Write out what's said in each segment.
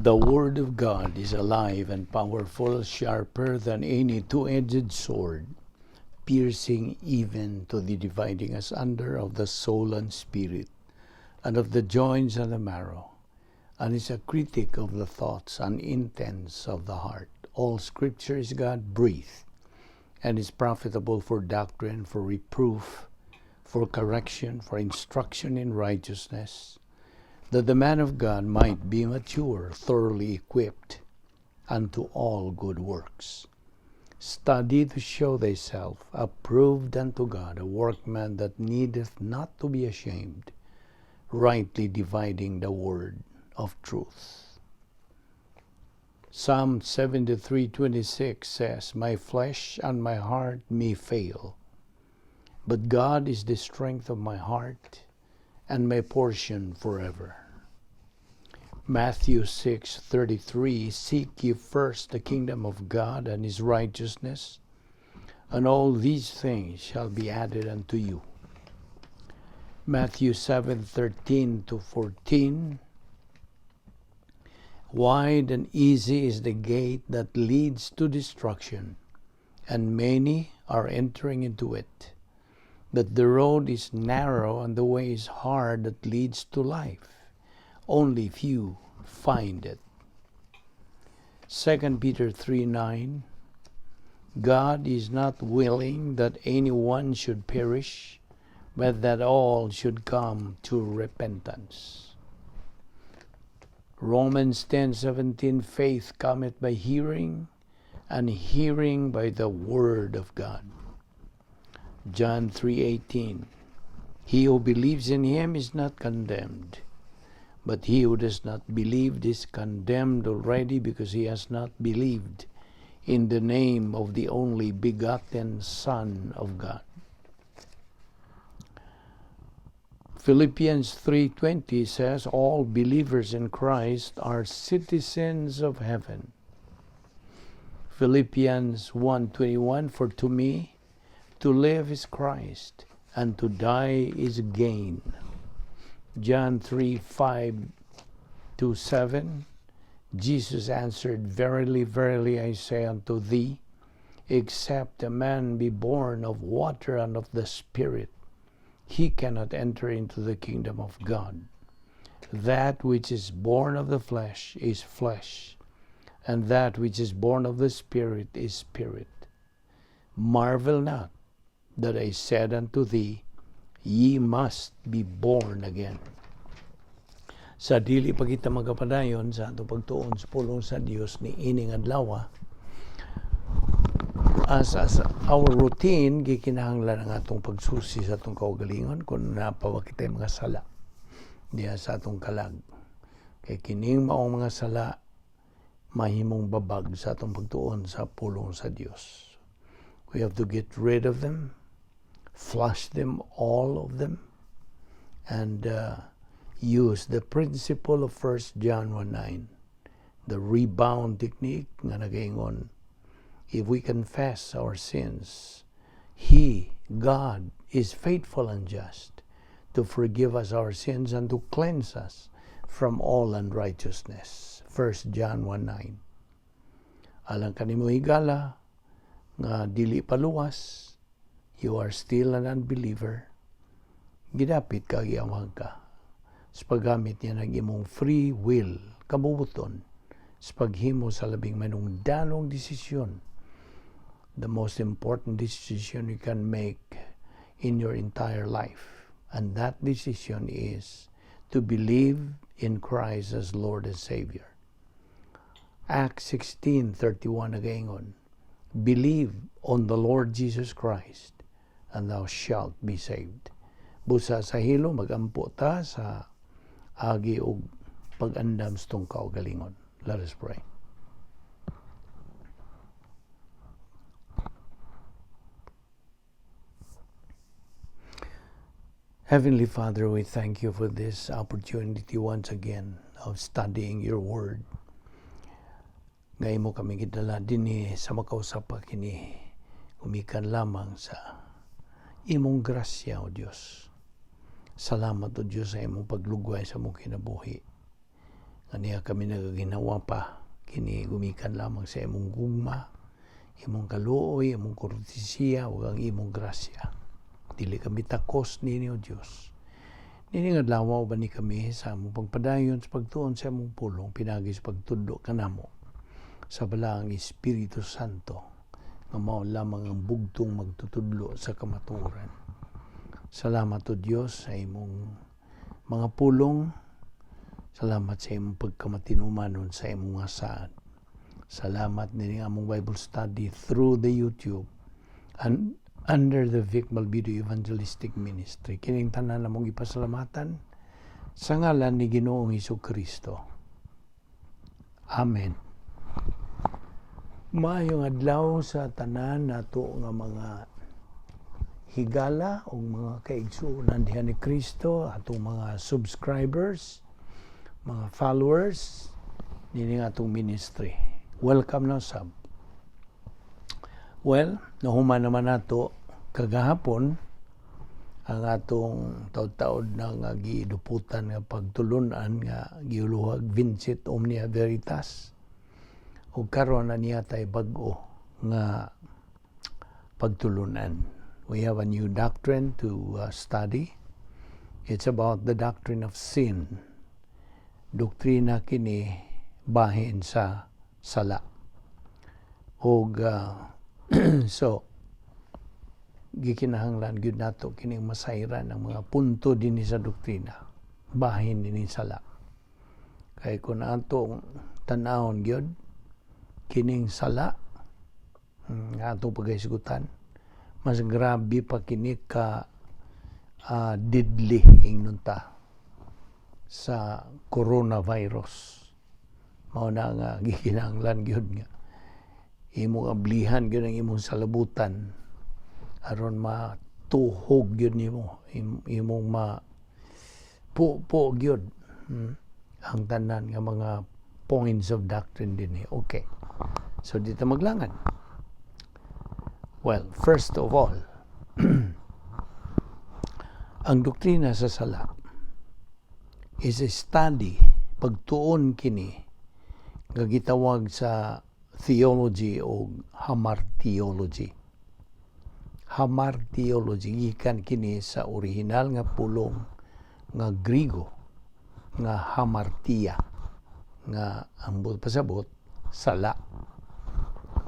The Word of God is alive and powerful, sharper than any two-edged sword, piercing even to the dividing asunder of the soul and spirit, and of the joints and the marrow, and is a critic of the thoughts and intents of the heart. All Scripture is God-breathed, and is profitable for doctrine, for reproof, for correction, for instruction in righteousness, that the man of God might be mature, thoroughly equipped unto all good works. Study to show thyself approved unto God, a workman that needeth not to be ashamed, rightly dividing the word of truth. Psalm 73:26 says, "My flesh and my heart may fail, but God is the strength of my heart and my portion forever." Matthew 6:33, "Seek ye first the kingdom of God and his righteousness, and all these things shall be added unto you." Matthew 7:13 to 14, "Wide and easy is the gate that leads to destruction, and many are entering into it. But the road is narrow and the way is hard that leads to life. Only few find it." 2 Peter 3:9, "God is not willing that any one should perish, but that all should come to repentance." Romans 10:17, "Faith cometh by hearing, and hearing by the word of God." John 3:18, "He who believes in him is not condemned, but he who does not believe is condemned already, because he has not believed in the name of the only begotten Son of God." Philippians 3:20 says all believers in Christ are citizens of heaven. Philippians 1:21, "For to me to live is Christ, and to die is gain." John 3:5 to 7, Jesus answered, "Verily, verily, I say unto thee, except a man be born of water and of the Spirit, he cannot enter into the kingdom of God. That which is born of the flesh is flesh, and that which is born of the Spirit is spirit. Marvel not that I said unto thee, ye must be born again." Sa dili pa kita magapadayon sa atong pagtuon sa pulong sa Dios ni ining adlaw, as our routine, gikinahanglan ang atong pagsusi sa atong kaugalingon kung naa pa ba kitay mga sala diha sa atong kalag. Kay kining maong mga sala mahimong babag sa atong pagtuon sa pulong sa Dios. We have to get rid of them, flush them, all of them, and use the principle of 1 John 1:9, the rebound technique nga nagaingon, if we confess our sins, He, God, is faithful and just to forgive us our sins and to cleanse us from all unrighteousness. 1 John 1:9. Alang kanimo, higala, nga dili paluwas, you are still an unbeliever, gidapit ka, giamhag ka sa paggamit niya ng imong free will, kabubuton, sa paghimo sa labing manungdanong desisyon, the most important decision you can make in your entire life. And that decision is to believe in Christ as Lord and Savior. Acts 16:31 nagaingon, "Believe on the Lord Jesus Christ, and thou shalt be saved." Busa sa hilo, magampo ta sa agi og pag-andam sa atong kaugalingon. Let us pray. Heavenly Father, we thank you for this opportunity once again of studying your word. Nga imo kami gidala dinhi sa makausap pa kini gumikan lamang sa imong grasya, O Dios. Salamat, O Dios, sa imong paglugway sa among kinabuhi. Aniya kami nagaginawa pa kini gumikan lamang sa imong gugma, imong kaluoy, imong kortesiya ug ang imong grasya. Dili kami takos nini, O Dios. Nini nga adlaw, ubani kami sa among pagpadayon sa pagtuon sa imong pulong pinagi sa pagtudlo kanamo sa Balaang Espiritu Santo nga mao lamang ang bugtong magtutudlo sa kamatuoran. Salamat, O Dios, sa imong mga pulong. Salamat sa imong pagkamatinumanon sa imong mga saad. Salamat nini among Bible study through the YouTube and under the Vic Malvido Evangelistic Ministry. Kining tanan among ipasalamatan sa ngalan ni Ginoong Hesus Kristo. Amen. Maayong adlaw sa tanan nato nga mga higala o mga kaigsuonan diha ni Kristo, atong mga subscribers, mga followers nini nga atong ministry. Welcome na sab. Well, nahuman naman nato kagahapon ang atong taud-taud na nga giduputan nga pagtulunan nga giuluhag "Vincit Omnia Veritas". Ug karon na niya tay bag-o nga pagtulunan. We have a new doctrine to study. It's about the doctrine of sin. Doktrina kini bahin sa sala. Og so gikinahanglan gyud nato kining masayran ang mga punto dinhi sa doktrina bahin dinhi sala. Kay kung atong tan-awon gyud kining sala nga atong paghisgutan, mas grabe pa kini ka deadly, ingnon ta, sa coronavirus. Mao na nga gikinahanglan gyud nga imong ablihan gyud ang imong salabutan aron matuhog gyud nimo, imong ma pu gyud ang tanan nga mga points of doctrine dinhi. Okay, so dito maglangan. Well, first of all, ang doktrina sa sala is a study, pagtuon kini nga gitawag sa theology o hamartiology. Hamartiology gikan kini sa original nga pulong nga Grigo nga hamartia, nga ang pasabot sala.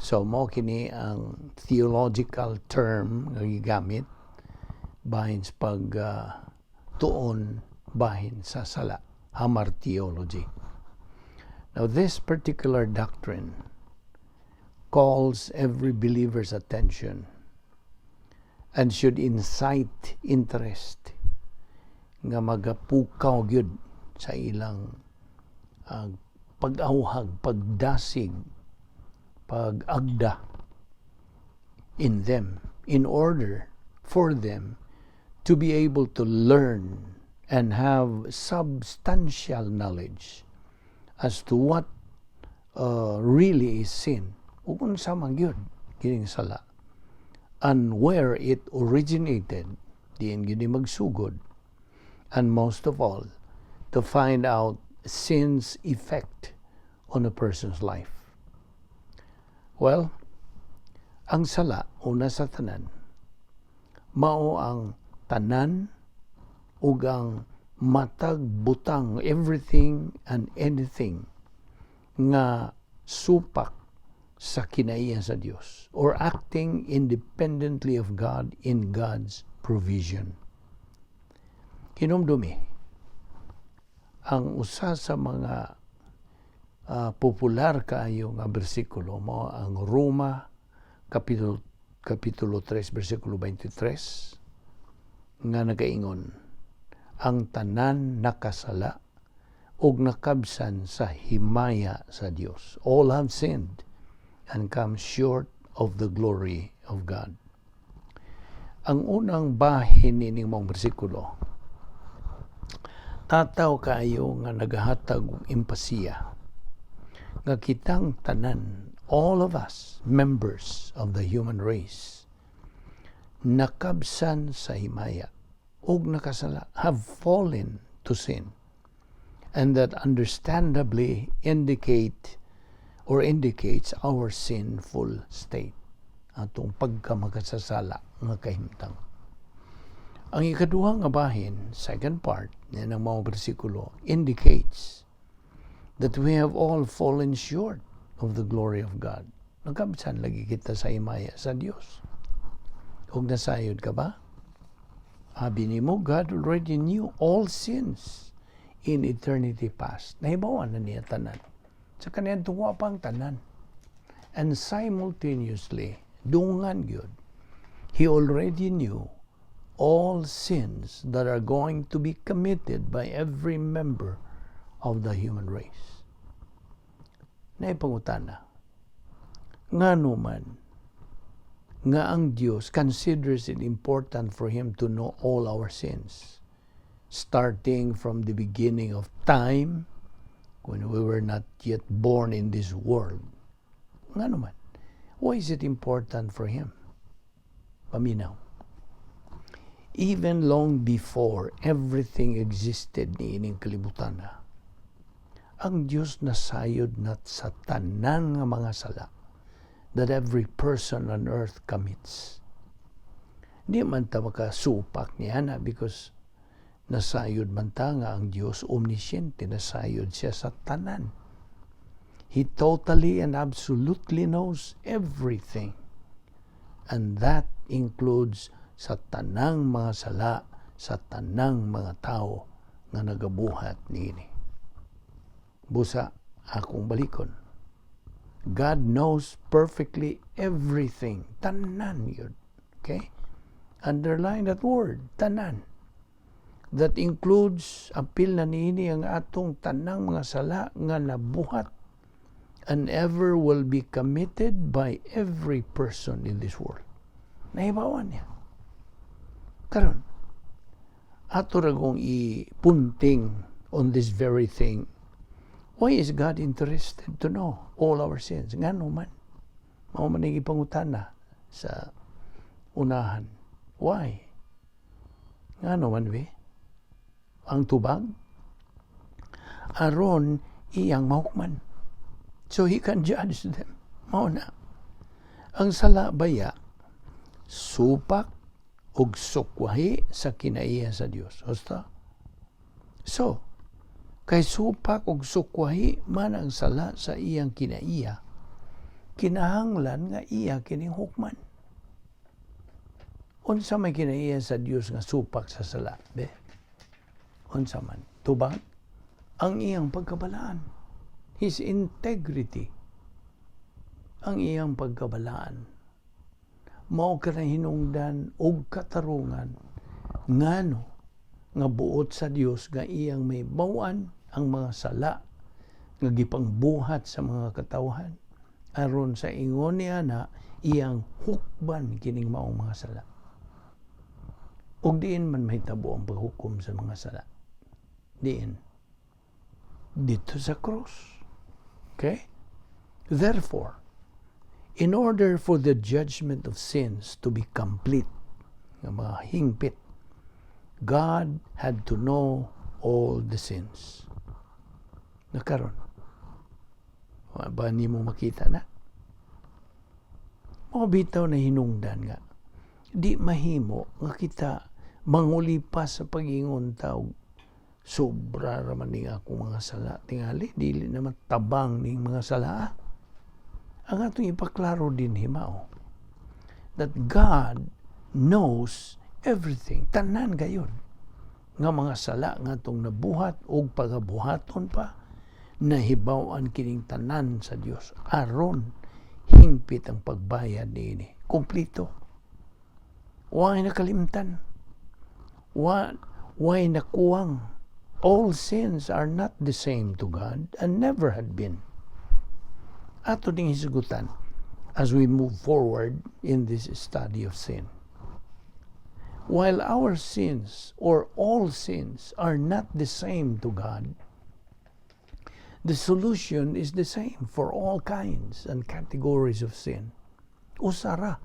So mo kini ang theological term nga gigamit bahin sa pag tuon bahin sa sala, hamartiology. Now, this particular doctrine calls every believer's attention and should incite interest nga magapukaw gyud sa ilang pag-awhag, pagdasig, pag-agda in them in order for them to be able to learn and have substantial knowledge as to what really is sin, ug unsa man gyud kining sala, and where it originated, diin gyud ni magsugod, and most of all, to find out sin's effect on a person's life. Well, ang sala, una sa tanan, mao ang tanan ug ang matag butang, everything and anything nga supak sa kinaiya sa Dios or acting independently of God in God's provision. Hinumdumi, ang usa sa mga popular kaayo nga bersikulo mao ang Roma kapitulo 3 bersikulo 23 nga nagaingon, "Ang tanan nakasala ug nakabsan sa himaya sa Dios." All have sinned and come short of the glory of God. Ang unang bahin nining maong bersikulo tataw kaayo nga nagahatag og empasiya nga kitang tanan, all of us, members of the human race, nakabsan sa himaya ug nakasala, have fallen to sin. And that understandably indicate or indicates our sinful state. Atong pagkamakasasala nga kahimtang. Ang ikaduha nga bahin, second part, yan ang mga bersikulo, indicates that we have all fallen short of the glory of God. Nagkabsan lagi kita sa himaya sa Dios. Ug nasayod ka ba? Abi nimo, God already knew all sins in eternity past. Nahibawan na niya tanan. Sa kaniadtong wa pang tanan. And simultaneously, dungan gyud, He already knew all sins that are going to be committed by every member of the human race. Naipangutana, ngano man nga ang Dios considers it important for Him to know all our sins, starting from the beginning of time when we were not yet born in this world? Ngano man? Why is it important for Him? Paminaw. Even long before everything existed niining kalibutan na, ang Diyos nasayod na sa tanan nga mga sala that every person on earth commits. Di man ta makasupak niya na because nasayod man ta nga ang Diyos omniscient, nasayod siya sa tanan. He totally and absolutely knows everything. And that includes sa tanang mga sala, sa tanang mga tao nga nagabuhat niini. Busa, akong balikon. God knows perfectly everything. Tanan gyud. Okay? Underline that word, tanan. That includes, apil na niini ang atong tanang mga sala nga nabuhat and ever will be committed by every person in this world. Nahibawan niya. Karon, ato ra kong ipunting on this very thing. Why is God interested to know all our sins? Ngano man? Mao man ang ipangutana sa unahan. Why? Ngano man be? Ang tubag? Aron iyang mahukman. So He can judge them. Mao na. Ang sala baya, supak ug sukwahi sa kinaiya sa Dios. Husto? So, kay supak ug sukwahi man ang sala sa iyang kinaiya, kinahanglan nga iya kining hukman. Unsa may kinaiya sa Dios nga supak sa sala, be? Unsa man? Tubag? Ang iyang pagkabalaan. His integrity. Ang iyang pagkabalaan. Mao ka na hinungdan og katarungan ngano nga buot sa Dios nga iyang mahibaw-an ang mga sala nga gipangbuhat sa mga katawhan aron sa ingon niya na iyang hukban kining maong mga sala. Ug diin man mahitabo ang paghukom sa mga sala? Diin? Didto sa cross. Okay? Therefore, in order for the judgment of sins to be complete, nga mga hingpit, God had to know all the sins. Nakaron, wa ba nimo makita na? Mao bitaw na hinungdan nga di mahimo nga kita mangulipas sa pag-ingon ta og sobra raman ning akong mga sala. Tingali, dili naman tabang ning mga sala. Ang atong ipaklaro dinhi mao that God knows everything. Tanan gayon nga mga sala nga atong nabuhat og pagabuhaton pa, nahibaw-an kining tanan sa Dios aron hingpit ang pagbayad niini. Kompleto. Way nakalimtan. Way nakuwang. All sins are not the same to God and never had been. Ato ding hisgutan as we move forward in this study of sin. While our sins or all sins are not the same to God, the solution is the same for all kinds and categories of sin. Usara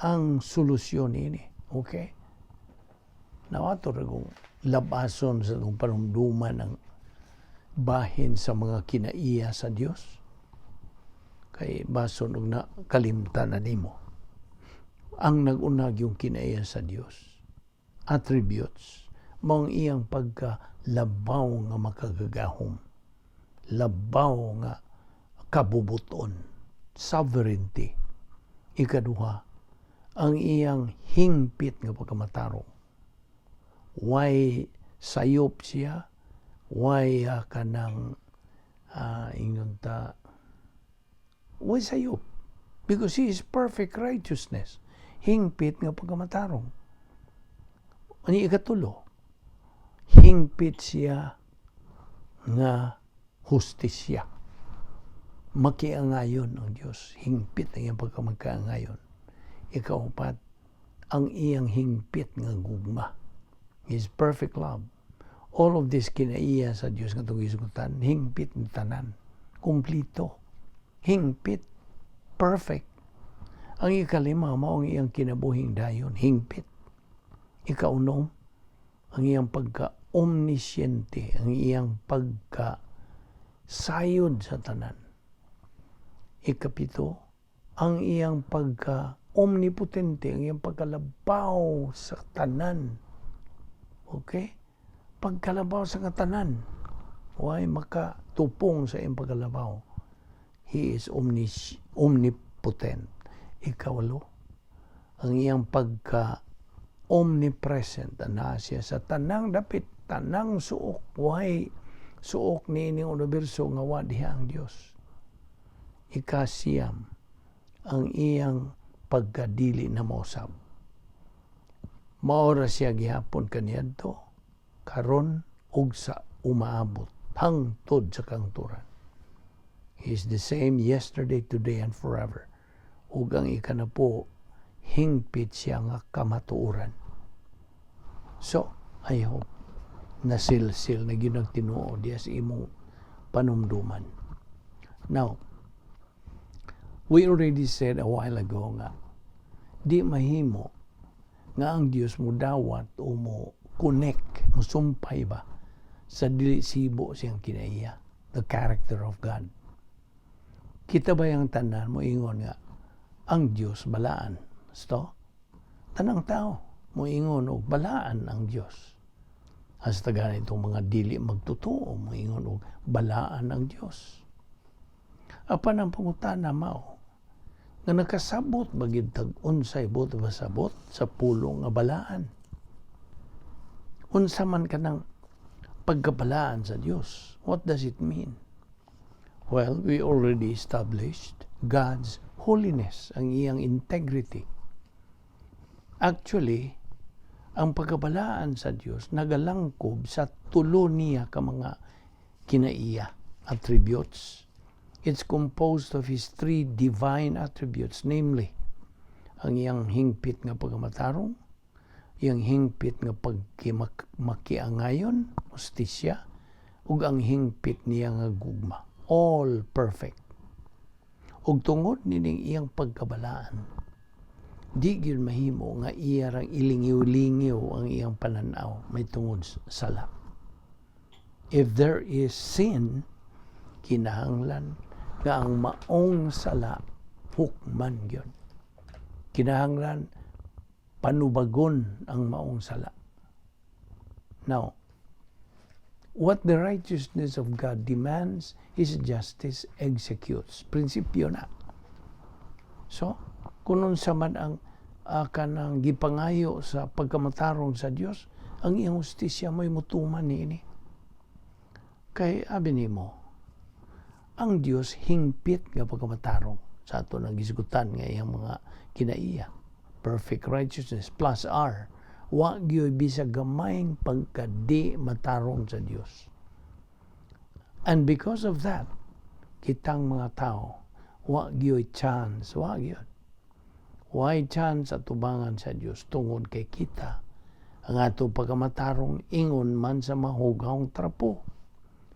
ang solusyon ini. Okay? Now, ato ra kong labason sa itong panumduman ng bahin sa mga kinaiya sa Dios? Kay bason og na kalimtan na nimo. Ang nag-unag yung kinaiya sa Dios, attributes, mao ang iyang pagkalabaw nga makagagahom, labaw nga kabubuton, sovereignty. Ikaduha, ang iyang hingpit nga pagkamatarong. Way sayop siya, way kanang ingon ta, way sayop. Because he is perfect righteousness. Hingpit nga pagkamatarong. Ano ikatulo? Hingpit siya nga hustisya. Makiangayon ang Diyos. Hingpit ang iyang pagkamagkaangayon. Ikaupat, ang iyang hingpit nga gugma. His perfect love. All of this kinaiya sa Diyos nga itong gisgutan, hingpit ni tanan. Kumplito. Hingpit. Perfect. Ang ikalima, mao ang iyang kinabuhing dayon. Hingpit. Ikaunom, ang iyang pagka-omnisciente, ang iyang pagka sayod sa tanan. Ikapito, ang iyang pagka omnipotente, ang iyang pagkalabaw sa tanan. Okay? Pagkalabaw sa tanan. Way makatupong sa iyang pagkalabaw. He is omnipotent. Ikawalo, ang iyang pagka omnipresent, ana siya sa tanang dapit, tanang suok, way suok ni ining universo nga wa diha ang Dios. Ikasiyam, ang iyang pagkadili na mausab. Mao ra siya gihapon kaniadto, karon ug sa umaabot hangtod sa kangturan. He is the same yesterday, today, and forever. Ug ang ikanapo, hingpit siya nga kamatuoran. So, I hope nasilsil na gyud ang tinuod diya sa imong panumduman. Now, we already said a while ago nga di mahimo nga ang Dios mo dawat o mo connect, mo sumpay ba sa dili sibo siyang kinaiya, the character of God. Kita ba yung tanan mo ingon nga ang Dios balaan? Sto? Tanang tao mo ingon og balaan ang Dios. Hasta ganitong mga dili magtotoo mo ingon og balaan ang Dios. Apan ang pangutana mao nga nakasabot ba gyud tag unsay buot pasabot sa pulong nga balaan? Unsa man kanang pagkabalaan sa Dios? What does it mean? Well, we already established God's holiness, ang iyang integrity. Actually, ang pagkabalaan sa Dios nagalangkob sa tulo niya ka mga kinaiya, attributes. It's composed of His three divine attributes, namely, ang iyang hingpit nga pagkamatarong, iyang hingpit nga pagkimakiangayon, hustisya, ug ang hingpit niya nga gugma. All perfect. Ug tungod nining iyang pagkabalaan, di gyud mahimo nga iya rang ilingiw-lingiw ang iyang pananaw may tungod sala. If there is sin, kinahanglan nga ang maong sala hukman gyud. Kinahanglan panubagon ang maong sala. Now, what the righteousness of God demands, His justice executes. Prinsipyo na. So, kung unsa man ang kanang gipangayo sa pagkamatarong sa Dios, ang iyang hustisya mo'y mutuman niini. Kay abi nimo, ang Dios hingpit nga pagkamatarong sa ato nang gisgutan nga iyang mga kinaiya. Perfect righteousness plus R. Wa gyoy bisag gamayng pagkadi matarong sa Dios. And because of that, kitang mga tao, wa gyoy chance, wa gyud. Way chance at tubangan sa Dios tungod kay kita ang ato pagkamatarong ingon man sa mahugawng trapo,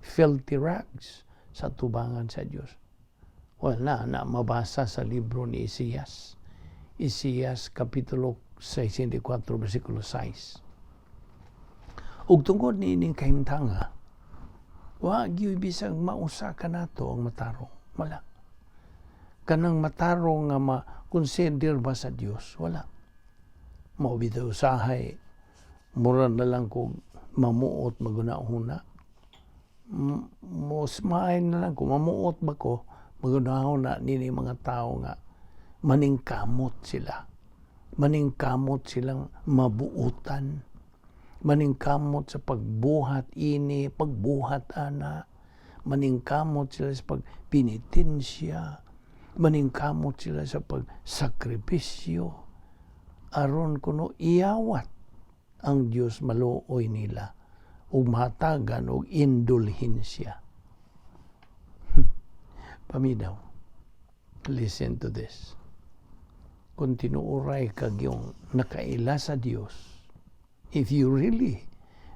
filthy rags sa tubangan sa Dios. Well, na mabasa sa libro ni Isaias. Isaias Kapitulo 64 versikulo 6. Ug tungod niining kahimtanga, Wa gyud bisag mausa ka nato ang matarong. Wala. Kanang matarong nga ma-consider ba sa Dios? Wala. Mao bitaw, usahay mura na lang kog mamuot maghuna-huna. Mo smile na lang ko, mamuot ba ko maghuna-huna nini mga tao nga maningkamot sila. Maningkamot silang mabuutan. Maningkamot sa pagbuhat ini, pagbuhat ana. Maningkamot sila sa pagpenitensya. Maningkamot sila sa pagsakripisyo. Aron kuno iyawat ang Dios maluoy nila ug mahatagan og indulhensya. Paminaw. Listen to this. Kung tinuuray kag yung nakaila sa Dios, if you really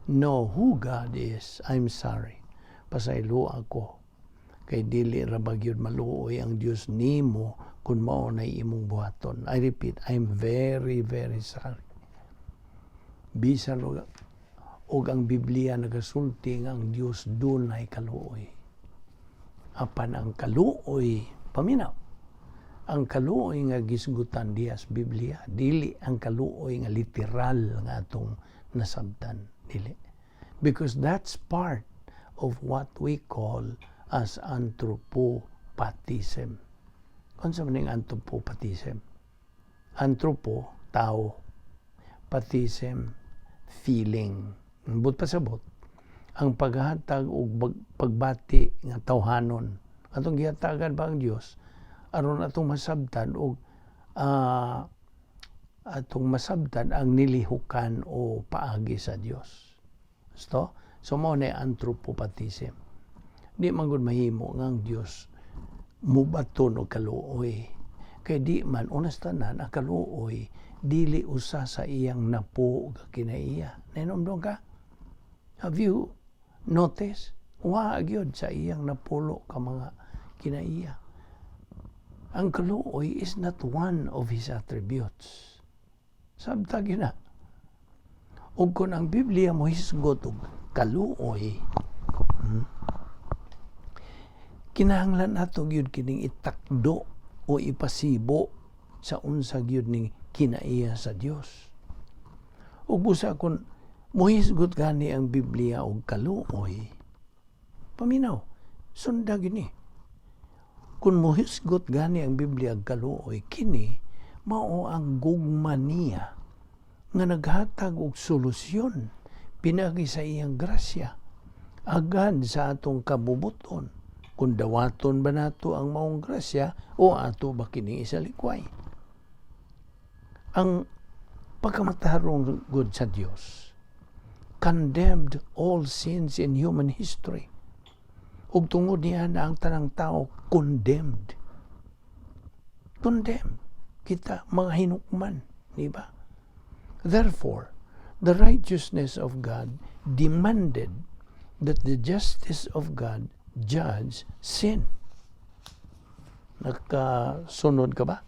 know who God is, I'm sorry. Pasaylo ako. Kay dili ra ba gyud maluoy ang Dios nimo kung mao na imong buhaton. I repeat, I'm very, very sorry. Bisan og ang Biblia nagasulti nga ang Dios dunay kaluoy. Apan ang kaluoy, paminaw, ang kaluoy nga gisgutan diha sa Biblia, dili ang kaluoy nga literal nga atong nasabtan, dili. Because that's part of what we call as anthropopathism. Unsa man ning anthropopathism? Anthropo, tao. Pathism, feeling. Buot pasabot, ang paghatag og pagbati nga tawhanon. Atong gihatagan ba ang Dios aron atong masabtan og atong masabtan ang nilihukan o paagi sa Dios. Gusto? So mao na anthropopathism. Di man gud mahimo nga ang Dios mubaton og kaluoy. Kay di man unas tanan ang kaluoy dili usa sa iyang napo ka kinaiya. Nahinomdom ka? Have you noticed? Wa gyud sa iyang napulo ka mga kinaiya. Ang kaluoy is not one of his attributes. Sabta gyud na. Ug kung ang Biblia mo hisgot og kaluoy, kinahanglan nato gyud kining itakdo o ipasibo sa unsa gyud ning kinaiya sa Dios. Ug busa kung muhisgot gani ang Biblia og kaluoy, paminaw, sunda gyud ni. Kung muhisgot gani ang Biblia og kaluoy, kini mao ang gugma niya nga naghatag og solusyon pinagi sa iyang grasya agad sa atong kabubuton, kung dawaton ba nato ang maong grasya o ato ba kini isalikway. Ang pagkamatarong gud sa Dios condemned all sins in human history. Ug tungod niya na ang tanang tao condemned. Condemned. Kita mga hinukman, di ba? Therefore, the righteousness of God demanded that the justice of God judge sin. Nakasunod ka ba?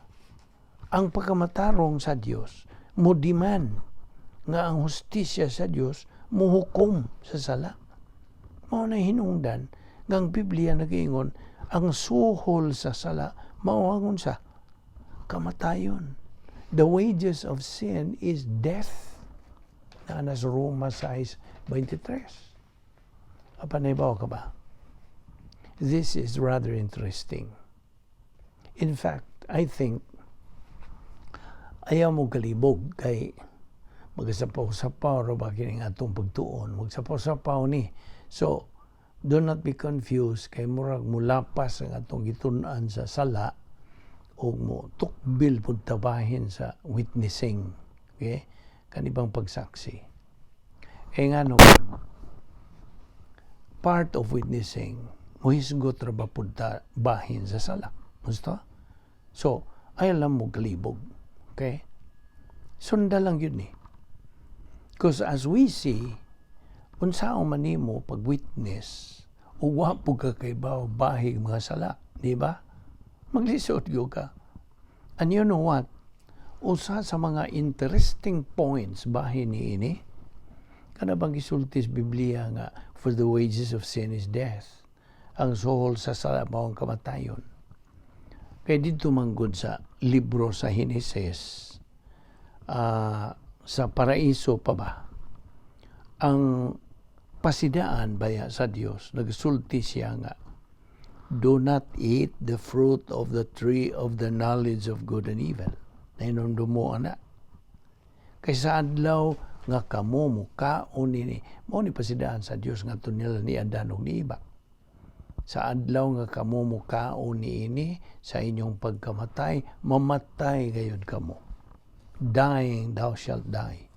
Ang pagkamatarong sa Dios mo demand nga ang hustisya sa Dios muhukom sa sala. Mao na hinungdan nga ang Biblia nagaingon ang suhol sa sala mao ang unsa? Kamatayon. The wages of sin is death. Naa na sa Roma 6:23. Apan nahibaw ka ba? This is rather interesting. In fact, I think ayaw mo kalibog kay magasapaw-sapaw ra ba kining atong pagtuon? Magsapaw-sapaw ni. So, do not be confused kay murag mulapas ang atong gitun-an sa sala o mo tukbil pud tabahin sa witnessing. Okay? Kanibang pagsaksi. Eh ngano, part of witnessing, muhisgot ra ba pud ta bahin sa sala? Gusto? So, ay alam mo kalibog. Okay? Sunda lang yun eh. Because as we see, unsaon man nimo pag witness, ug wa po ka kaybaw bahig mga sala, di ba? Maglisod gyud ka. And you know what? Usa sa mga interesting points bahin ni ini, kana bang gisulti sa Biblia nga For the wages of sin is death. Ang suhol sa sala mao ang kamatayon. Kay didto manggod sa libro sa Henesis, sa paraiso pa ba, ang pasidaan baya sa Dios, nagsulti siya nga, "Do not eat the fruit of the tree of the knowledge of good and evil." Nahinumdum mo ana. Kay sa adlaw nga kamo mukaon nini, mao ni pasidaan sa Dios ngadto nila ni Adan ug ni Eva. Sa adlaw nga kamo mukaon niini, sa inyong pagkamatay, mamatay gayud kamo. Dying, thou shalt die.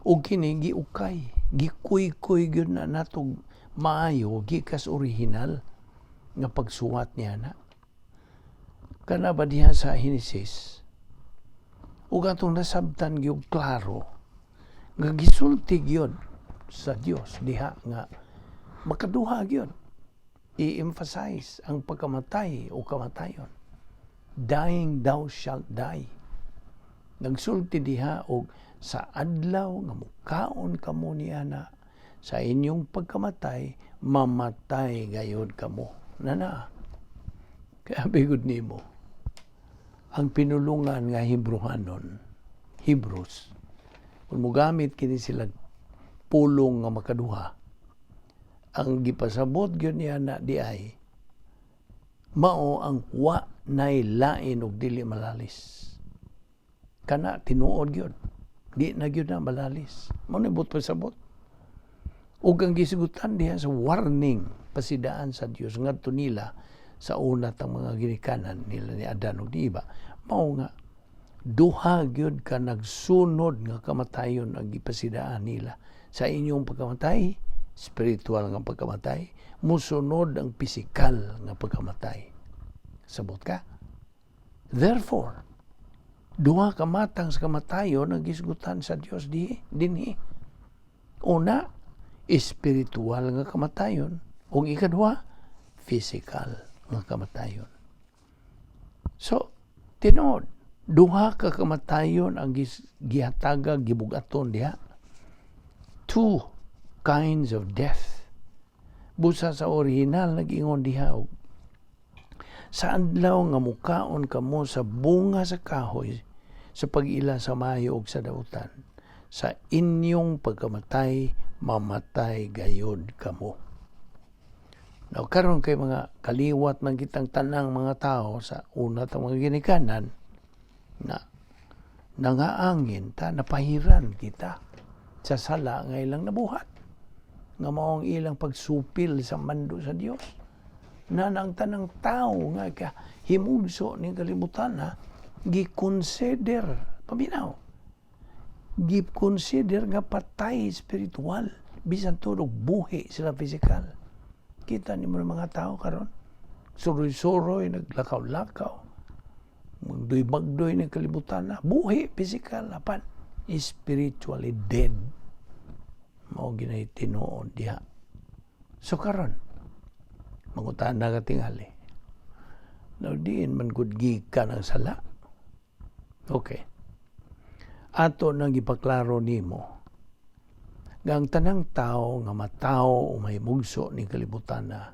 Ug kini giukay, gikuykuy gyud na natog maayo gikas original nga pagsuwat niya na. Kana ba diha sa Henesis? Ug atong nasabtan gyud klaro nga gisulti gyud sa Dios diha nga makaduha gyud i-emphasize ang pagkamatay o kamatayon. Dying, thou shalt die. Nagsulti diha og sa adlaw nga mukaon kamo niana, sa inyong pagkamatay, mamatay gayud kamo. Nana. Kaya bigod nimo ang pinulungan nga Hebrohanon, Hebrews, kung mogamit kini sila pulong nga makaduha, ang gipasabot gyud niya na di ay mao ang wa nay lain og dili malalis. Kana tinuod gyud. Di na gyud na malalis. Mao ni buot pasabot. Ug ang gisgutan diha sa warning pasidaan sa Dios ngadto nila sa una tang mga ginikanan nila ni Adan ug ni Eva, mao nga duha gyud ka nagsunod nga kamatayon ang gipasidaan nila. Sa inyong pagkamatay, spiritual nga pagkamatay, musunod ang pisikal nga pagkamatay. Sabot ka? Therefore, duha ka matang sa kamatayon ang gisgutan sa Dios di dinhi. Una, spiritual nga kamatayon, ug ikaduha, physical nga kamatayon. So, tinuod, duha ka kamatayon ang gihataga, gibugaton diha. Two kinds of death. Busa sa original nag-ingon diha og sa adlaw nga mukaon kamo sa bunga sa kahoy sa pag-ila sa maayo ug sa dautan, sa inyong pagkamatay, mamatay gayod kamo. Now, karon kay mga kaliwat man kitang tanang mga tao sa una tang mga ginikanan na nangaangin ta, napahiran kita sa sala nga ilang nabuhat nga mao ang ilang pagsupil sa mando sa Dios na ang tanang tao nga ka himugso ning kalibutan ha, gi-consider, paminaw, gi-consider nga patay spiritual bisan tuod buhi sila physical. Kita nimo ng mga tao karon, suroy-suroy, naglakaw-lakaw, magduy-magduy ng kalibutan na buhi physical apan spiritually dead. Mao ginay tinuod diha. So karon, mangutana ka tingali. Now, diin man gud gikan ang sala? Okay. Ato nang gipaklaro nimo nga ang tanang tao nga matao o may mugso ni kalibutan na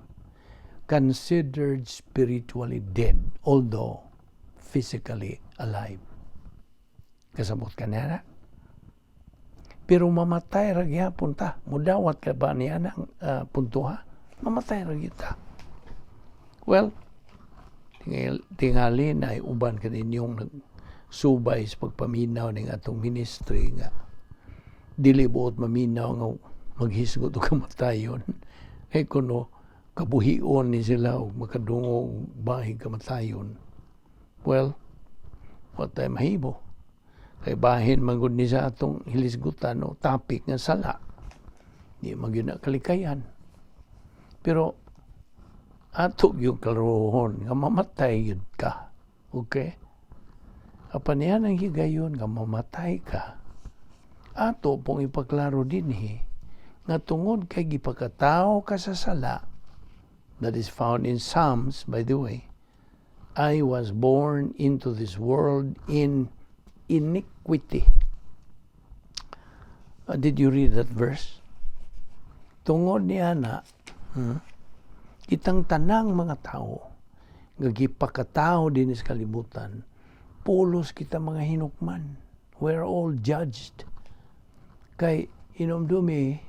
considered spiritually dead although physically alive. Kasabot ka niya na? Pero mamatay ra gyapon ta. Mudawat ka ba niya ng puntuha? Mamatay ra gyud ta. Well, tingali na uban kaninyong nagsubay sa pagpaminaw ning atong ministry nga dili buot maminaw nga maghisgot og kamatayon. Kay kuno kabuhion ni sila og makadungog og bahig kamatayon. Well, wa tay mahimo. Kay bahin man gud ni sa atong hilisgutan o topic nga sala. Di man gyud na kalikayan. Pero ato yung klarohon nga mamatay gyud ka. Okay? Apan yan ang higayon nga mamatay ka, ato pong ipaklaro dinhi nga tungod kay gipakatao ka sa sala, that is found in Psalms, by the way, "I was born into this world in iniquity." Did you read that verse? Tungod niya na, kitang tanang mga tao nga gipakatao din sa kalibutan, pulos kita mga hinukman. We're all judged. Kay hinumdumi,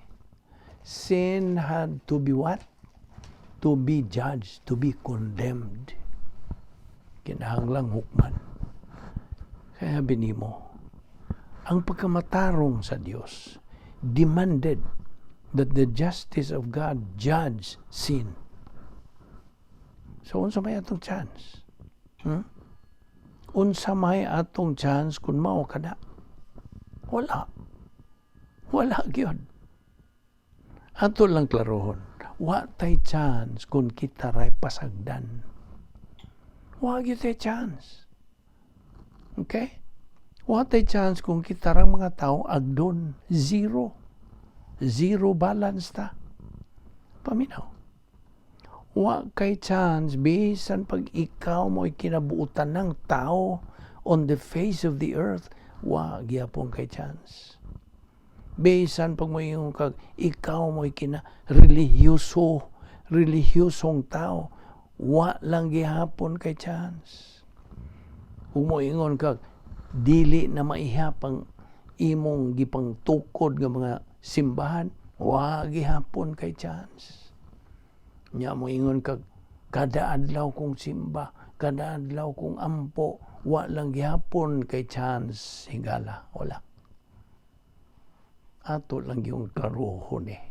sin had to be what? To be judged, to be condemned. Kinahanglang hukman. Kaya binimo, ang pagkamatarong sa Dios demanded that the justice of God judge sin. So unsa may atong chance? Unsa may atong chance kung mao kada? Wala. Wala gyud. Ato lang klarohon. Wa tay chance kung kita ray pasagdan. Wa gyud tay chance. Okay? Wa tay chance kung kita rang mga tao agdon. Zero. Zero balance ta. Paminaw. Wa kay chance bisan pag ikaw mo'y kinabuutan ng tao on the face of the earth, wa gyapon kay chance. Bisan pag moingon kag ikaw mo'y kina relihiyoso, relihiyosong tao, wa lang gihapon kay chance. Kung moingon kag dili na maihap ang imong gipangtukod nga mga simbahan, wa gihapon kay chance. Nya moingon kag kada adlaw kong simba, kada adlaw kong ampo, wa lang gihapon kay chance, higala, wala. Ato lang yung klarohon eh.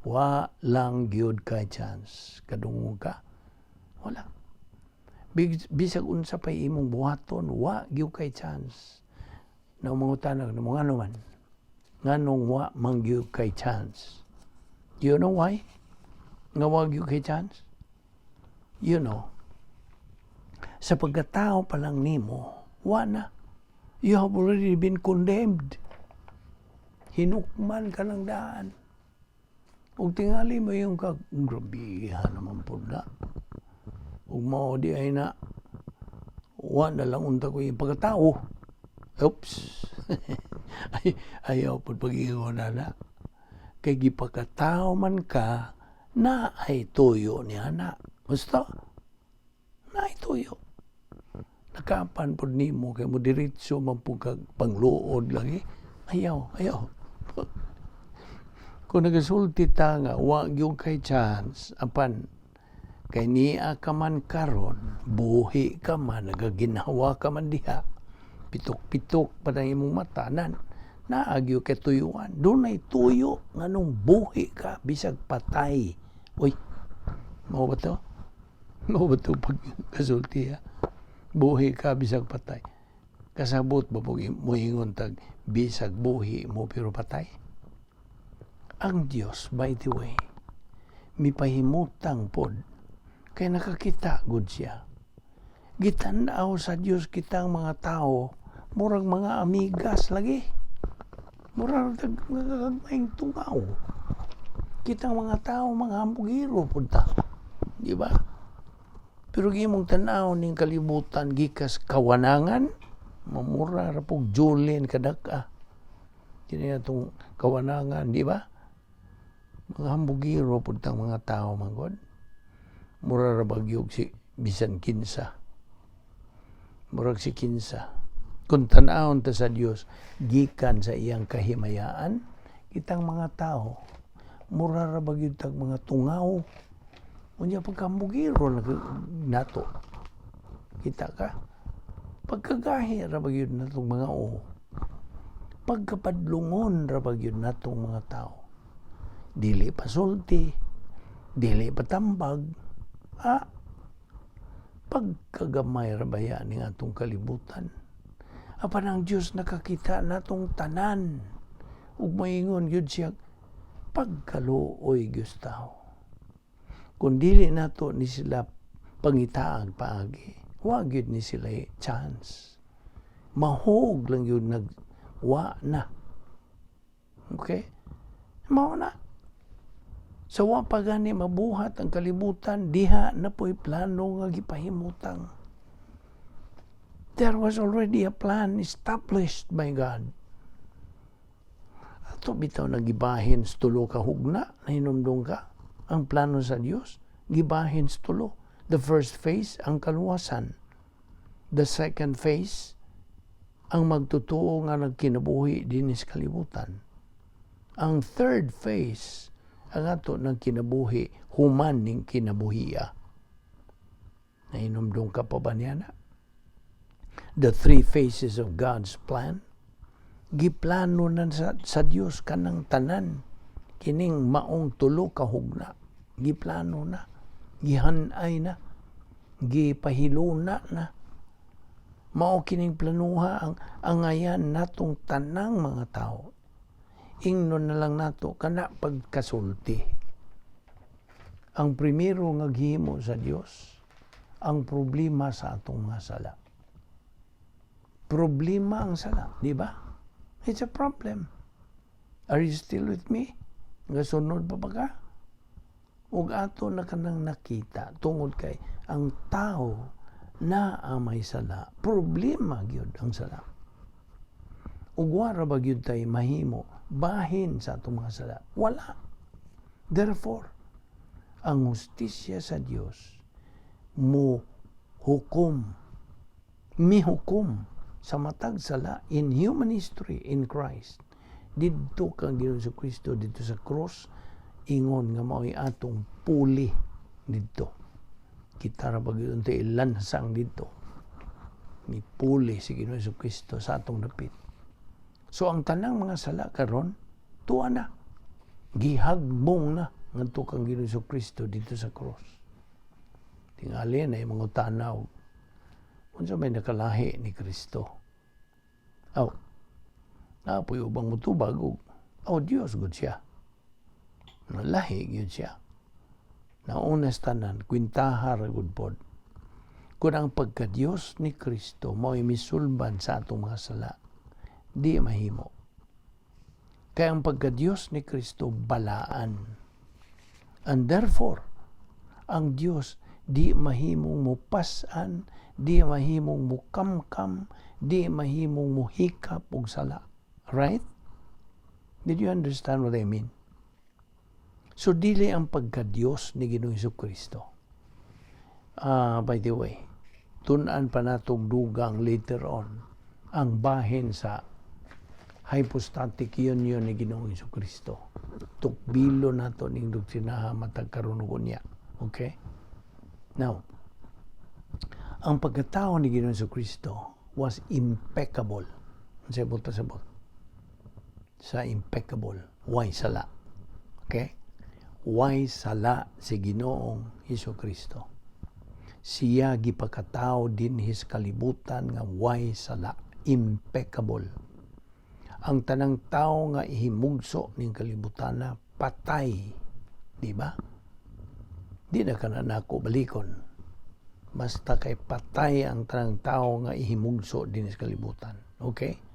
Wa lang gyud kay chance. Kadungog ka? Wala. Bisag unsa pay imong buhaton, wa gyud kay chance. Na mangutana mo ngano man? Nganong wa man gyud kay chance? Do you know why? Nga wa gyud kay chance? Sa pagkatao pa lang nimo, wa na. You have already been condemned. Hinukman ka ng daan. Ug tingali mo yung kag, grabihan naman po na. Ug mao di ay na, wa na lang unta ko yung pagkatao. Oops. Ay, ayaw po pag-ingon na na. Kay gipakatao man ka, na ay tuyo niya na. Gusto? Na ay tuyo. Nakapan po nimo kay mo diretso man po kag pangluod lagi. Ayaw, ayaw. Kung nagasulti ta nga wa gyud kay chance, apan kay niya ka man karon, buhi ka man, nagaginhawa ka man diha, pitok-pitok pa na imong mata nan, naagyo kay tuyuan. Dunay tuyo nganong buhi ka bisag patay. Uy, mao ba to? Mao ba to pagkasulti ha? Buhi ka bisag patay. Kasabot ba mo moingon tag bisag buhi mo pero patay? Ang Dios, by the way, mipahimutang pod kay nakakita gud siya. Gitan-aw sa Dios kitang mga tao murag mga amigas lagi. Murag tag gagmayng tungaw. Kitang mga tao mga hambugiro pud ta. Di ba? Pero gimong tan-aw ning kalibutan gikas kawanangan, mamura ra pug julin kadak-a. Kini atong kawanangan, di ba? Mga hambugiro pud tang mga tao man god. Mura ra bagyog si bisan kinsa. Murag si kinsa. Kung tan-awon ta sa Dios gikan sa iyang kahimayaan, kitang mga tao mura ra ba gyud tag mga tungaw. Unya pagkambugiro nato. Kita ka? Pagkagahi ra ba gyud natong mga o. Pagkapadlungon ra ba gyud natong mga tao. Dili pa sulti, dili pa tambag, pagkagamay ra baya ning atong kalibutan. Apan ang Dios nakakita natong tanan ug maingon gyud siya pagkaluoy gyud tao. Kung dili nato ni sila pangitaag paagi, wa gyud ni sila chance. Mahog lang gyud nag wa na. Okay? Mao na. Sa wa pa gani mabuhat ang kalibutan, diha na po'y plano nga gipahimutang. There was already a plan established by God. Ato bitaw nagibahin sa tulo ka hugna, nahinumdong ka? Ang plano sa Dios, gibahin sa tulo. The first phase, ang kaluwasan. The second phase, ang magtotoo nga nagkinabuhi dinhi sa kalibutan. Ang third phase, ang ato ng kinabuhi human ning kinabuhia. Nahinumdong ka pa ba niya na? The three phases of God's plan. Giplano na sa Dios kanang tanan kining maong tulo ka hugna. Giplano na, gihanay na, gipahiluna na. Mao kining planuha ang angayan natong tanang mga tao. Ingnon na lang nato kana pagkasulti. Ang primero nga gihimo sa Dios, ang problema sa atong mga sala. Problema ang sala, di ba? It's a problem. Are you still with me? Gasunod pa ba ka? Ug ato na kanang nakita tungod kay ang tao na may sala, problema gyud ang sala. Ug wara ba gyud tay mahimo bahin sa atong mga sala? Wala. Therefore, ang hustisya sa Dios mo hukom, mihukom sa matag sala in human history in Christ. Didto kang Ginoong Kristo didto sa cross, ingon nga mao'y atong puli didto. Kita ra ba gyud unta ilansang didto. Ni puli si Ginoong Kristo sa atong dapit. So ang tanang mga sala karon tuwa na. Gihagbong na ngadto kang Ginoong Kristo didto sa cross. Tingali na yung mga tanaw. Unsa may nakalahi ni Kristo? Aw, napoy ubang mutubag og aw, Dios gud siya. Nalahi gyud siya. Nauna sa tanan, kwintaha ra gud pod. Kung ang pagka-Diyos ni Kristo mao'y misulbad sa atong mga sala, di mahimo. Kaya ang pagka-Diyos ni Kristo balaan. And therefore, ang Diyos di mahimong mupas-an, di mahimong mukamkam, di mahimong muhikap og sala. Right? Did you understand what I mean? So dili ang pagka-Diyos ni Ginoong Kristo. By the way, tun-an pa natong dugang later on ang bahin sa hypostatic union ni Ginoong Kristo. Tukbilo nato ning doktrinaha matag karon ug unya. Okay? Now, ang pagkatao ni Ginoong Kristo was impeccable. Unsay buot pasabot sa impeccable? Way sala. Okay? Way sala si Ginoong Hesus Kristo. Siya gipakatao dinhi sa kalibutan nga way sala, impeccable. Ang tanang tao nga ihimugso ning kalibutan na patay, di ba? Di na kana nako balikon. Basta kay patay ang tanang tao nga ihimugso dinhi sa kalibutan. Okay?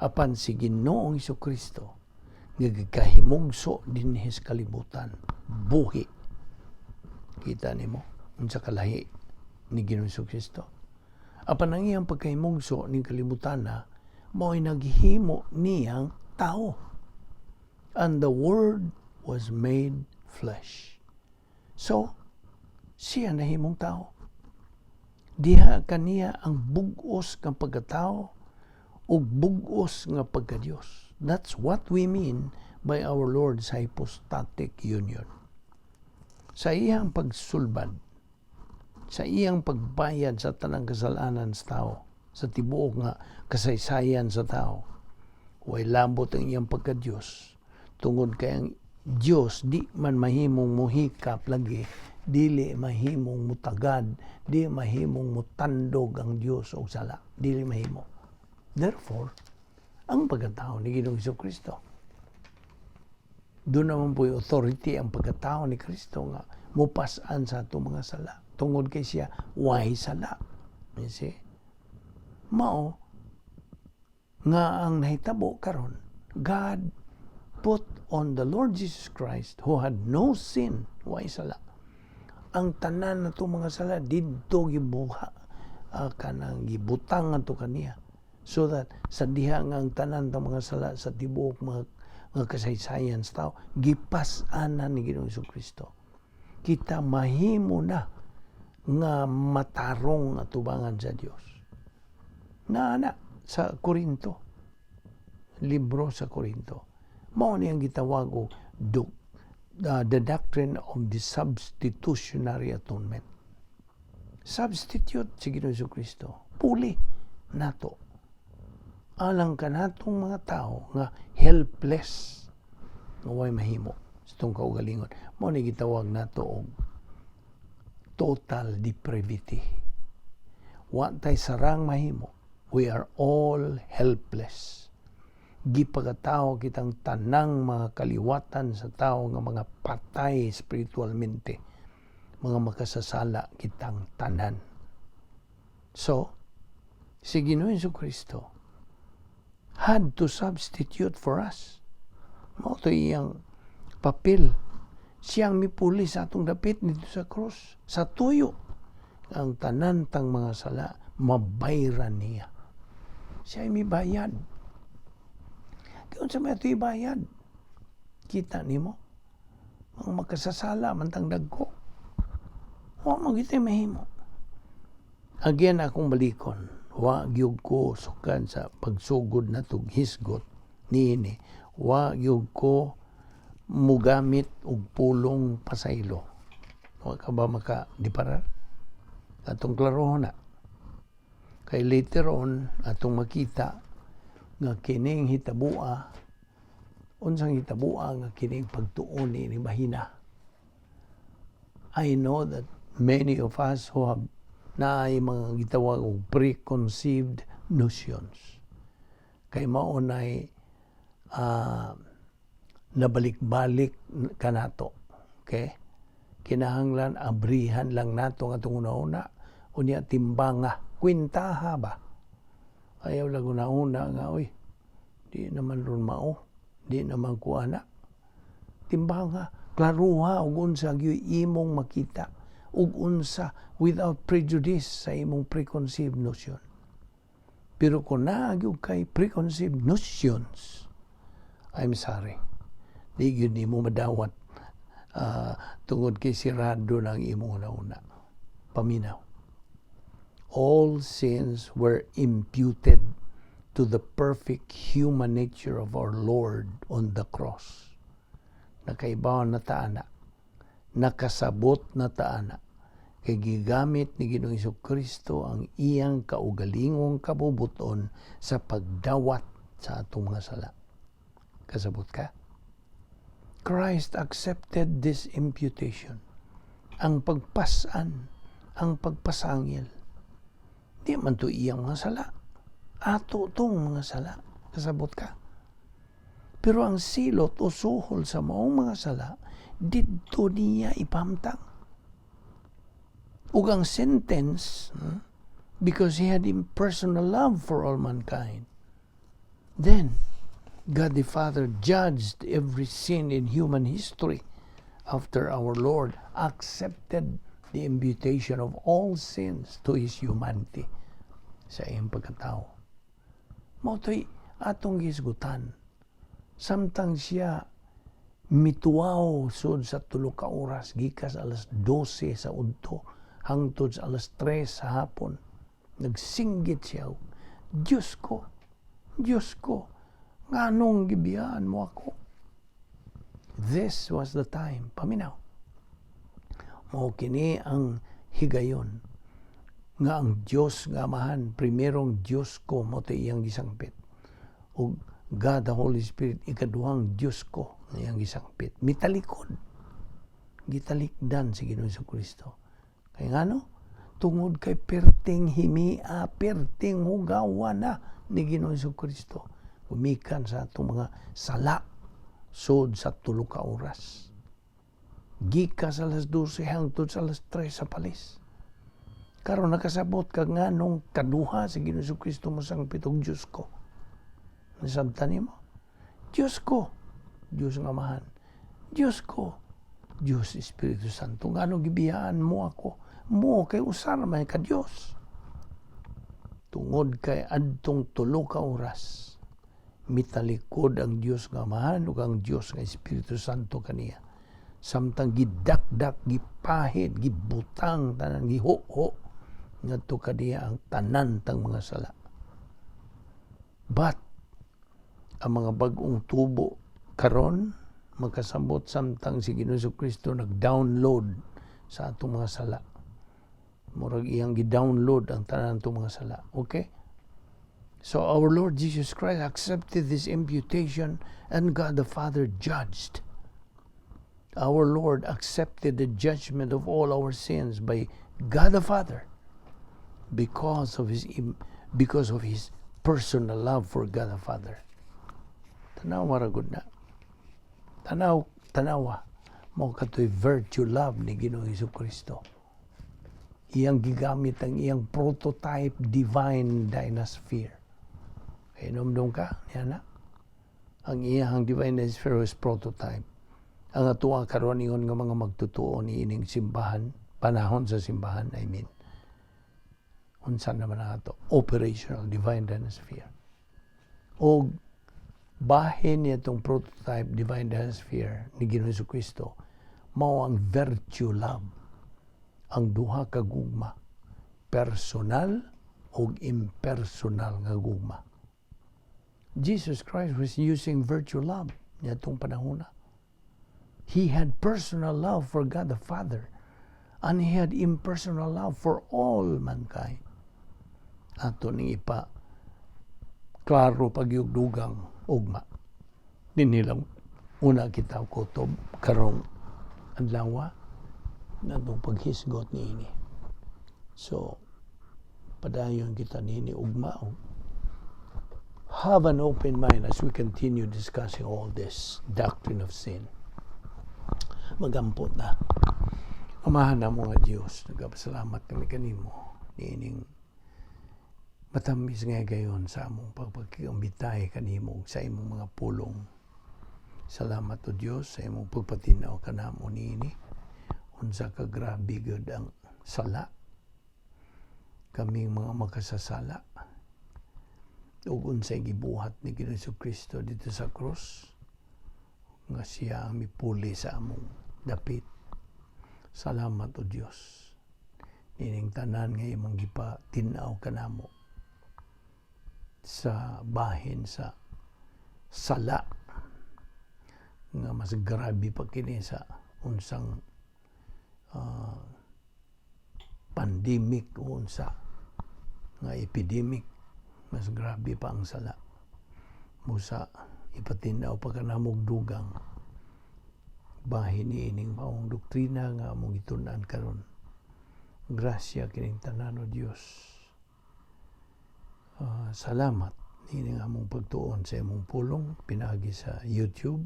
Apan si Ginoong Hesus Kristo nga gikahimugso dinhi sa kalibutan, buhi. Kita nimo unsa kalahi ni Ginoong Hesus Kristo. Apan ang iyang pagkahimugso ning kalibutan na mao'y naghimo niyang tao. And the Word was made flesh. So, siya nahimong tao. Diha kaniya ang bug-os nga pagkatao ug bug-os nga pagkadiyos. That's what we mean by our Lord's hypostatic union. Sa iyang pagsulbad, sa iyang pagbayad sa tanang kasalanan sa tao, sa tibuok nga kasaysayan sa tao, way labot ang iyang pagkadiyos. Tungod kay ang Diyos di man mahimong muhikap lagi, dili mahimong mutagad, di mahimong mutandog ang Diyos og sala, dili mahimo. Therefore, ang pagkatao ni Ginoong Kristo, doon naman po yung authority ang pagkatao ni Kristo nga mupas-an sa atong mga sala. Tungod kay siya, way sala. You see? Mao nga ang nahitabo karon, God put on the Lord Jesus Christ, who had no sin, way sala. Ang tanan na mga sala didto gibuha, kanang gibutang ato kaniya. So that sa diha nga ang tanan ta mga sala sa tibuok mga nga kasaysayan sa tao, gipas-anan ni Ginoong Kristo. Kita mahimo na nga matarong atubangan sa Dios. Naa na sa Korinto, libro sa Korinto. Mao ni ang gitawag og the doctrine of the substitutionary atonement. Substitute si Ginoong Kristo. Puli nato. Alang kanatong mga tao nga helpless, nga way mahimo sa atong kaugalingon. Mao ni gitawag nato og total depravity. Wa tay sarang mahimo. We are all helpless. Gipagatawo kitang tanang mga kaliwatan sa tao nga mga patay spiritualmente. Mga makasasala kitang tanan. So, si Ginoong Kristo had to substitute for us. Mao to iyang papel. Siyang mipuli sa atong dapit didto sa krus. Sa tuyo, ang tanan tang mga sala, mabayran niya. Siya ay mibayad. Kaya unsa may ato ibayad? Kita nimo, mga makasasala man tang dagko. Wa mo kita mahimo. Again, akong balikon, wa gyud ko sukad sa pagsugod na tug hisgot niini, wa gyud ko mugamit og pulong pasaylo. Wa ka ba maka diparar? Atong klarohon na. Kay later on, atong makita nga kining hitabua, unsang hitabua nga kining pagtuon ni mahina. I know that many of us who have naay mga gitawag og preconceived notions. Kay mao nay nabalik-balik kanato. Okay? Kinahanglan abrihan lang nato nga atong una-una, unya timbanga, kwintaha ba. Ayaw lang una-una nga, "Uy, di naman ron mao, di naman ko ana." Timbanga, klaruha og unsa gyud imong makita ug unsa without prejudice sa imong preconceived notion. Pero kung naa gyud kay preconceived notions, I'm sorry. Di gyud nimo madawat tungod kay sirado ng imong una-una. Paminaw. All sins were imputed to the perfect human nature of our Lord on the cross. Nakaibaw na ta ana. Nakasabot na ta ana. Kay gigamit ni Ginoong Kristo ang iyang kaugalingong kabubuton sa pagdawat sa atong mga sala. Kasabot ka? Christ accepted this imputation. Ang pagpasan, ang pagpasangil. Di man to iyang mga sala. Ato tong mga sala. Kasabot ka? Pero ang silot o suhol sa maong mga sala, didto niya ipamtang. Ug ang sentence, because he had impersonal love for all mankind. Then, God the Father judged every sin in human history after our Lord accepted the imputation of all sins to His humanity, sa iyang pagkatao. Mao to'y atong gisgutan. Samtang siya mituaw sud sa 3 ka oras, gikas alas 12 sa udto hangtod sa alas 3 sa hapon, nagsinggit siya, "Diyos ko, Diyos ko, nganong gibiyaan mo ako?" This was the time. Paminaw. Mao kini ang higayon nga ang Dios nga Amahan, primerong "Diyos ko", mao to iyang gisangpit. Ug God the Holy Spirit, ikaduhang "Diyos ko" nga iyang gisangpit. Mitalikod. Gitalikdan si Ginoong Kristo. Kay ngano? Tungod kay perting himia, perting hugawa na ni Ginoong Kristo gumikan sa atong mga sala sud sa 3 ka oras. Gikas alas 12 hangtod sa alas 3 sa palis. Karon nakasabot ka nga nung kaduha sa Ginoong Kristo mosangpit og "Diyos ko". Nasabtan nimo? "Diyos ko." Diyos nga Amahan. "Diyos ko. Diyos Espiritu Santo. Ngano gibiyaan mo ako? Mo kay usar man ka Diyos." Tungod kay adtong 3 ka oras, Mitalikod ang Dios nga Amahan ug ang Dios nga Espiritu Santo kaniya. Samtang gidakdak, gipahid, gibutang tanan, giho-ho ngadto kaniya ang tanan tang mga sala. But ang mga bag-ong tubo karon magkasambot, samtang si Ginoong Kristo nag-download sa atong mga sala. Murag iyang gi-download ang tanan atong mga sala. Okay? So our Lord Jesus Christ accepted this imputation and God the Father judged. Our Lord accepted the judgment of all our sins by God the Father because of his personal love for God the Father. Tanaw ra gud na. Tanaw, tanawa mao katoy virtue love ni Ginoong Kristo. Iyang gigamit ang iyang prototype divine dynasphere. Hinumdum ka niya na. Ang iyang divine dynasphere was prototype. Ang atoa karon ingon nga mga magtutuo ni ining simbahan, panahon sa simbahan, I mean. Unsa naman ang ato? Operational divine dynasphere. O bahin niya itong prototype divine dynasphere ni Ginoong Kristo, mao ang virtue love. Ang duha ka gugma, personal o impersonal nga gugma. Jesus Christ was using virtue love niadtong panahona. He had personal love for God the Father and he had impersonal love for all mankind. Ato ning ipa klaro pagyug dugang ugma. Dinhi lang una kita kutob karong adlaw natong paghisgot niini. So padayon kita nini ugma. Have an open mind as we continue discussing all this doctrine of sin. Magampot na. Amahan namo nga Dios, nagapasalamat kami kanimo niining matamis nga gayon sa among pagpagkambitay kanimo sa imong mga pulong. Salamat o Dios sa imong pagpatinaw kanamo niini. Unsa ka grabe gud ang sala. Kaming mga makasasala ug unsay gibuhat ni Ginoong Kristo dito sa krus nga siya ang mipuli sa among dapit. Salamat o Dios. Nining tanan nga imong gipatin-aw kanamo sa bahin sa sala nga mas grabe pa kini sa unsang pandemic o unsa nga epidemic. Mas grabe pa ang sala. Busa ipatin-aw pa kanamog dugang bahin niining maong doktrina nga among gitun-an karon. Grasya kining tanan o Dios. Salamat niining among pagtuon sa imong pulong pinaagi sa YouTube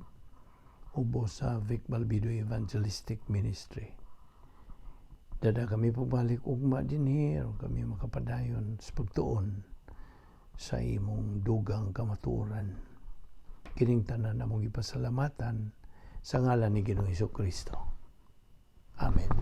ubos sa Vic Balbido Evangelistic Ministry. Dada kami pagbalik ugma dinhi aron kami makapadayon sa pagtuon sa imong dugang kamatuoran. Kining tanan among ipasalamatan sa ngalan ni Ginoong Kristo. Amen.